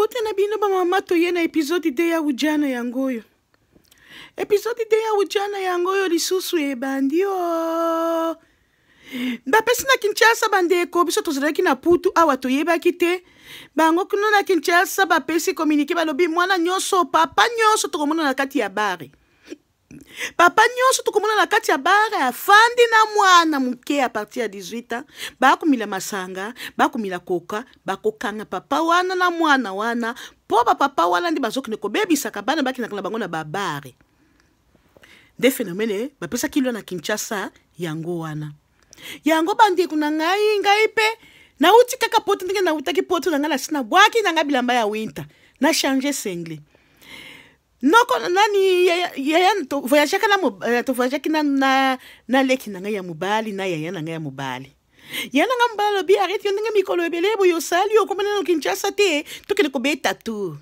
Mbote na bino ba mama, toye na episode de ya ujana yango oyo. Episode de ya ujana yango oyo lisusu ebandi o. Bapesi na Kinshasa bandeko, biso tozalaki na Putu awa toyebaki te. Bango kuna na Kinshasa bapesi communiqué, balobi mwana nyonso, papa nyonso tokomona na kati ya bare. Papa nyonso tokomona na kati ya bare afandi na mwana moke a partir ya 18 ans, bakomila masanga, bakomila koka, bakokanga papa wana na mwana wana, mpo bapapa wana nde bazokende kobebisaka bana bakendaka na bango na babare. Nde phénomène bapesaki lwa na Kinshasa yango wana. Yango bandeko na ngai, ngai mpe nauti kaka poto, ndenge nautaki poto na ngai nasi nabwaki na ngai bilamba ya winter, na change sengle. Noko nani yaya, yaya to voyageaka na to voyageaki na, na, na leki na ngai ya mobali na yaya na ngai ya mobali. Yaya na ngai mobali alobi arrête yo ndenge mikolo ebele boye osali okomana na Kinshasa te, tokende kobeta tour.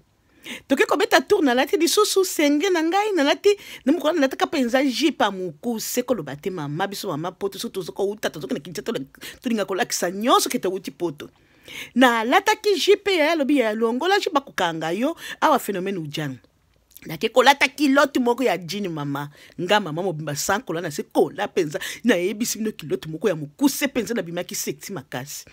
Toke kobeta tour, nalati lisusu senge na ngai, nalati na mokolo nalataka mpenza jupe ya mokuse, koloba te mama biso mama poto soki tozokouta tozokende Kinshasa tolinga kolakisa nyonso ke towuti poto. Nalataki jupe, yaya alobi yaya longola jupe bakokanga yo awa phénomène ujana. Nake kolata kilote moko ya jean mama, nga mama mobimba sans kola na se kola mpenza, nayebisi bino kilote moko ya mokuse mpenza, nabimaki sexy makasi.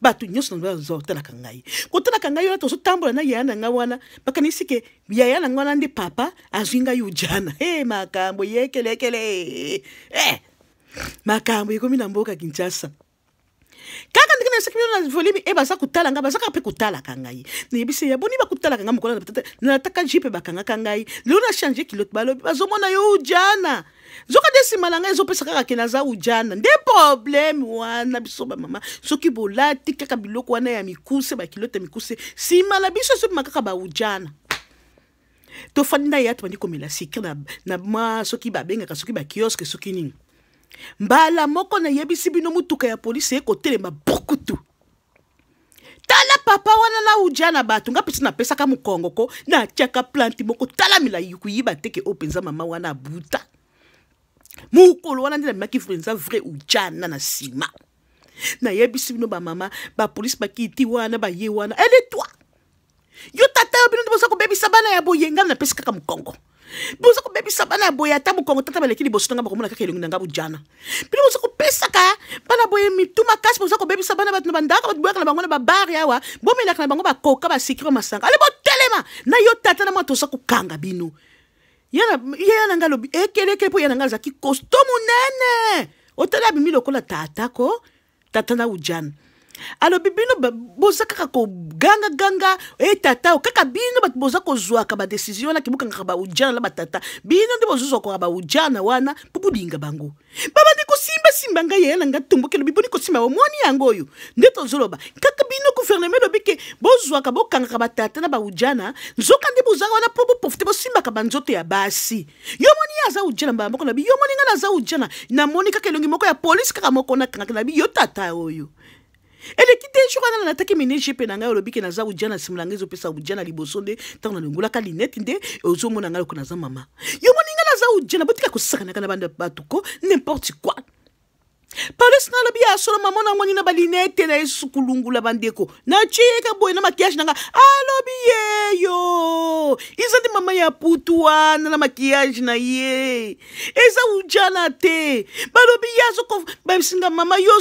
Bato nyonso na bazo kotalaka ngai, kotalaka ngai wana tozotambola na yaya na ngai wana, bakanisi ke yaya na ngai wana nde papa azwi ngai ujana. Hey, makambo yekelekele, hey, makambo ekomi na mboka Kinshasa. Kaka ndenge nayebisaki bino na volume e, baza kotala ngai, baza kaka mpe kotalaka ngai. Nayebisi ya boni bakotalaka ngai mokolo nalataka jupe bakangaka ngai, lelo na change kilote balobi bazomona yo ujana, nzoka nde nsima na ngai ezopesa kaka ke naza ujana. Nde problème wana biso bamama, soki bolati kaka biloko wana ya mikuse, bakilote ya mikuse, nsima na biso ezobima kaka baujana. Tofandi na ye tobandi komela sikre na mwa soki babengaka soki bakioske soki nini. Mbala moko nayebisi bino motuka ya polisi ekotelema bukutu. Tala papa wana na uja na bato, nga mpesi napesaka mokongo ko natiaka plante moko, tala milai koyiba teke oyo mpenza mama wana abuta. Mokolo wana nde nabimaki mpenza vrai ujana na nsima. Nayebisi bino bamama, bapolisi bakiti wana baye wana, ele toi yo tata yo bino nde boza kobebisa bana ya boye, ngai napesi kaka mokongo. Boza kobebisa bana ya boye, ata mokongo tata baleki liboso na ngai bakomona kaka elongi na ngai bujana. Bino boza kopesaka bana boye mitu makasi, boza kobebisa bana bato na bandako, bato boyaka na bango na babare awa, bomelaka na bango bakoka basikri masanga. Ale botelema na yo tata na mwana, toza kokanga bino. Yaya na ngai alobi ekelekele, mpo ya na ngai azalaki costaud monene, otali abimi lokola tata ko tata na ujana. Alobi bino boza kaka kogangaganga e tata o kaka bino bato boza kozwaka badesizio wana kibokangaka baujana na batata, bino nde bozozwaka baujana wana mpo bolinga bango. Babandi kosimbasimba ngai, yaya na ngai tomboki, alobi boni kosimba bomoni yango oyo nde tozoloba kaka bino gouvernement elobi ke bozwaka bokangaka batata na baujana, nzoka nde bozaka wana mpo boprofite bosimbaka banzoto ya basi. Yo moni ye aza ujana mbala moko, nabi yo moni ngai naza ujana, namoni kaka elongi moko ya polisi kaka moko nakangaka, nabi yo tata oyo eleki te jour wana nalataki mini jupe na ngai, olobi ke naza ujana, nsima na ngai ezopesa ujana liboso nde ntango nalongolaka linete nde ozomona ngai lokola naza mama. Yo moni ngai naza ujana, botika kosakanaka na banda bato ko n'importe quoi. Paulus na alobi ya solo mama na moni na balinete na yesu kulungula bandeko natieka boye na maquillage na nga, alobi yeyo eza nde mama ya putu wana na maquillage na ye eza ujana te. Balobi ye babisinga mama yo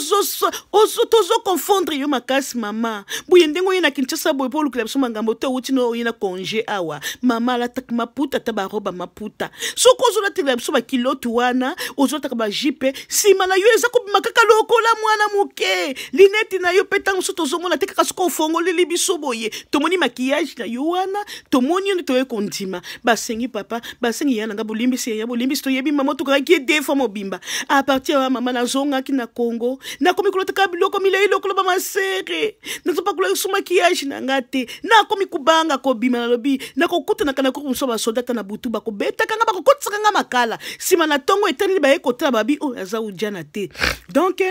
tozoconfondre yo makasi mama boye ndenge oye na Kinshasa boye mpo olukela biso makambo te, outi no oye na congé awa mama alataka maputa ata baroba maputa, soki ozolatela biso bakilote wana ozolataka bajipe nsima na yo eza kobima kaka lokola mwana moke, lineti na yo mpe ntango mosusu tozomona te kaka soki ofongoleli biso boye tomoni maquillage na yo wana, tomoni yo nde toye kondima. Basengi papa, basengi ya na nga bolimbisi, ya bolimbisi, toyebi mama tokangaki ye deux fois mobimba. A partir ya mama nazongaki na Congo, nakomi kolotaka biloko milai lokola bamasere, nazopakola lisusu maquillage na nga te, nakomi kobanga kobima, nalobi nakokutanaka na groupe mosusu basoda ata na butu bakobetaka nga, bakokotisaka nga makala, nsima na ntongo etaneli baye kotala babi oyo aza ujana te. Donc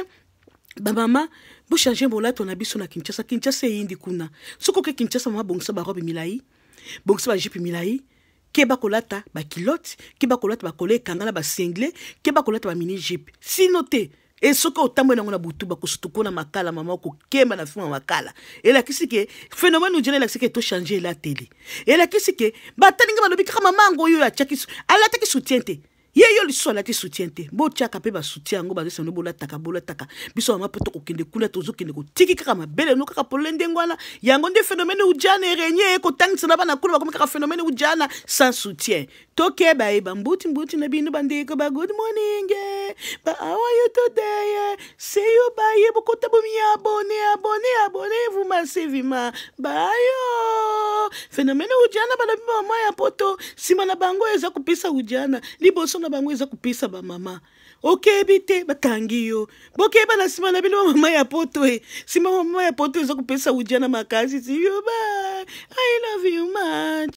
bamama bochange bolato na biso na Kinshasa. Kinshasa eyindi kuna, soki oke Kinshasa mama bongisa barobe milai, bongisa bajipe milai, keba kolata bakilote, keba kolata bakole ekanga na basingle, keba kolata bamini jupe, sino te E soki otamboli nango na butu, bakosutuko na makala. Mama, okokemba na fima makala. Elakisi ke phénomène ujana, elakisi ke tochange elateli. Elakisi ke batalinga balobi kaka mama yango oyo atiaki, alataki soutien te. Ye yo lisusu alati soutien te. Botiaka mpe basoutien yango, bazosano bolataka, bolataka. Biso mama mpo tokokende kuna, tozokende kotiki kaka mabele no kaka polele ndenge wana. Yango nde phénomène ujana erenie, ekotangisa na bana kuna, bakomi kaka phénomène ujana sans soutien. Tokeba ye bambuti mbuti na bino bandeko ba good morning, ba how are you today? See you, bye. Bokota, bomi abonné, abonné, abonnez-vous massivement. Bayo phénomène ujana, balobi mama ya poto, nsima na bango eza kopesa ujana, liboso na bango eza kopesa bamama. Okebi te, bakangi yo. Bokeba na nsima na bino, mama ya poto. E nsima mama ya poto eza kopesa ujana makasi. See you, bye. I love you much.